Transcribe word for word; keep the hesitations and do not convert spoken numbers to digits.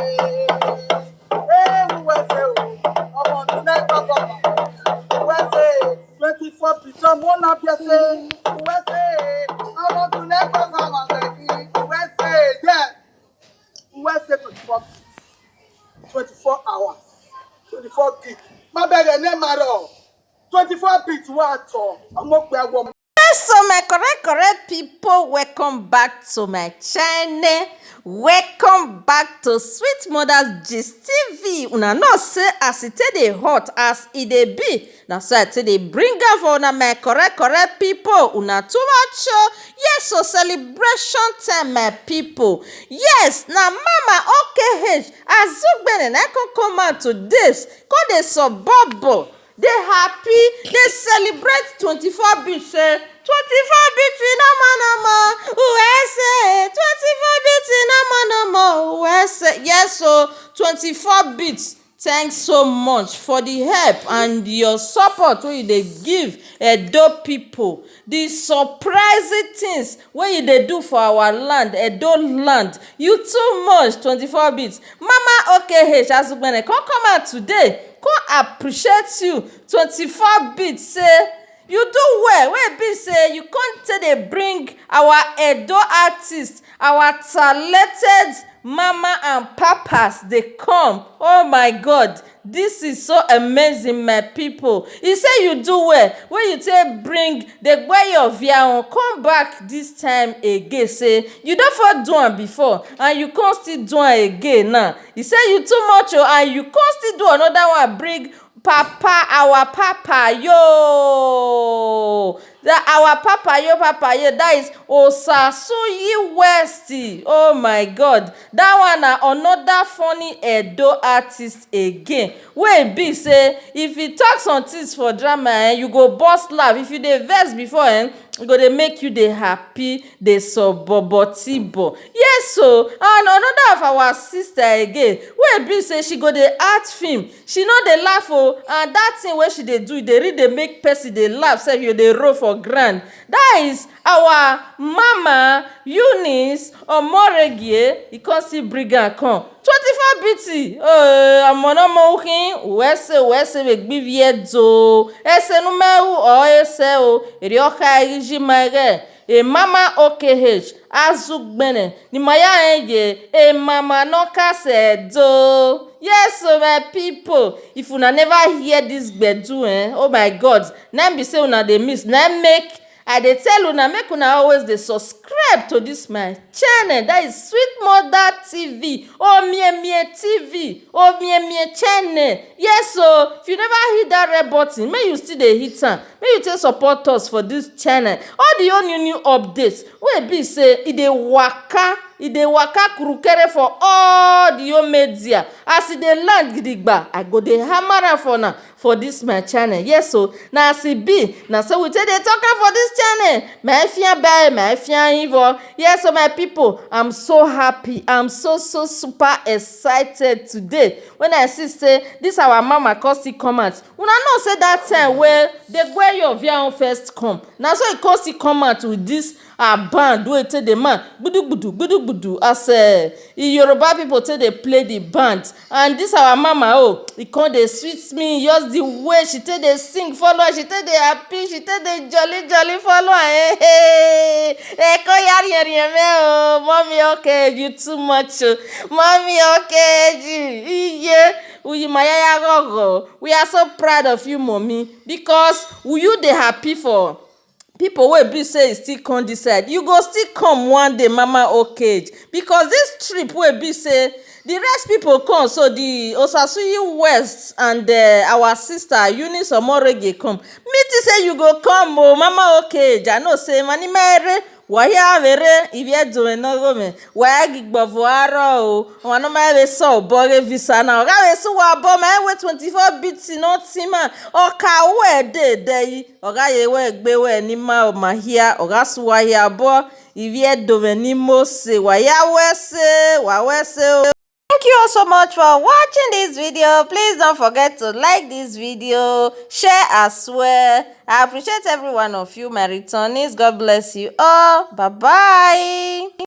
Hey, USA o, ọmọ ọdún mẹ́gbàá fọmọ. USA, twenty-four bìtọ́ mọ́ náà bí ẹ ṣe. USA, ọmọ ọdún mẹ́gbàá fọmọ ṣe kí. USA, yes. USA twenty-four bits, twenty-four hours, twenty-four gig. Má bẹ̀rẹ̀ ní màrọ̀, twenty-four bits wà tọ̀, ọmọ pé àwọn ọmọ. So my correct correct people, welcome back to my channel. Welcome back to Sweet Mothers Gist T V. Una know say as e take dey hot, as e dey be, na so I take dey bring am for una, my correct correct people. Una too much o. Yes, so celebration time, my people. Yes, na Mama O K H Azugbene na come come out today, come dey suburb, dey happy, dey celebrate twenty-four bits, say twenty-four bits na ma na ma USA, twenty-four bits na ma na ma USA. Yes, so twenty-four bits, thanks so much for the help and your support wey you dey give Edo people. The surprising things wey you dey do for our land, Edo land, you too much. Twenty-four bits, Mama O K H Azugbene come come out today, come appreciate you. Twenty-four bits, say you do well, wey be say you come take dey bring our Edo artists, our talented mama and papas dey come. Oh my God, this is so amazing, my people. E say you do well wey you take bring the Gbeyo Viahun come back this time again. Say you don for do am before and you come still do am again now. E say you too much o, and you come still do another one, bring papa, our papa yo, that our papa yo, papa yo, that is Osasuyi West. Oh my God, that one na another funny Edo artist again, wey be say if you talk some things for drama, eh, you go burst laugh. If you dey vex before, eh, e go dey make you dey happy, dey sobobotibo. Yes o, and another of our sister again, wey be say she go dey act film, she no dey laugh o, and that thing wey she dey do, e dey really dey make person dey laugh sef, you dey roll for ground. That is our mama Eunice Omoregie, e come still bring am come. Twenty-four bits, eh, ọmọ náà mọ òkín, wẹ́sẹ̀ wẹ́sẹ̀ wẹ̀ gbígbí ẹ̀ dò, ẹsẹ̀ numẹ́rù ọ̀ ẹsẹ̀ o, èrè ọ̀ka ẹ̀rí jí máa rẹ̀. E Mama O K H Azugbene, ni maya enye, e mama no kase do. Yes, so my people, if una never hear this gbedu, eh, oh my God, na be say una dey miss. Na make I dey tell una, make una always dey subscribe to this my channel. That is Sweet Mother T V. Omiemie T V. Omiemie channel. Yes, so if you never hit that red button, make you still dey hit am. Make you take support us for this channel. All the old new new updates wey be say e dey waka, e dey waka kurukere for all the old media. As e dey land gidigba, I go dey hammer am for una for this my channel. Yes, so na as e be. Na so we take dey talk am for this channel. My fian bae, my fian ivo. Yes, so my people, I'm so happy. I'm so so super excited today when I see say this our mama come still come out. Una know say that time wey the Gbeyo Viahun first come, na so e come still come out with this her band wey take dey man gbudu gbudu gbudu gbudu, as eh, Yoruba people take dey play the band. And this our mama, oh, e come dey sweet me, just the way she take dey sing follow am, she take dey happy, she take dey jolly jolly follow am. Hey, hey. Ẹ kó yá rìnrìn mẹ́ o, Mummy O K H, you too much o, Mummy O K H, iye, uyimayaya gogo. We are so proud of you, Mummy, because you dey happy for people wey be say e still come this side. You go still come one day, Mama O K H, because this trip wey be say the rest people come, so the Osasuyi West and, eh, our sister Eunice Omorege come. Me think say you go come o, Mama O K H. I know say mani mere waya vere ivie dome no gome, waya gigbovo aro o, wano ma ve so boge visa na. Oga ve su wa bo ma we twenty-four bits no tima. Oka we de de. Oga ye we gbe we ni ma o ma hia. Oga su wa hia bo. Ivie dome ni mo se. Waya we se, wa we se o. Thank you all so much for watching this video. Please don't forget to like this video, share as well. I appreciate every one of you, my returnees. God bless you all. Bye bye.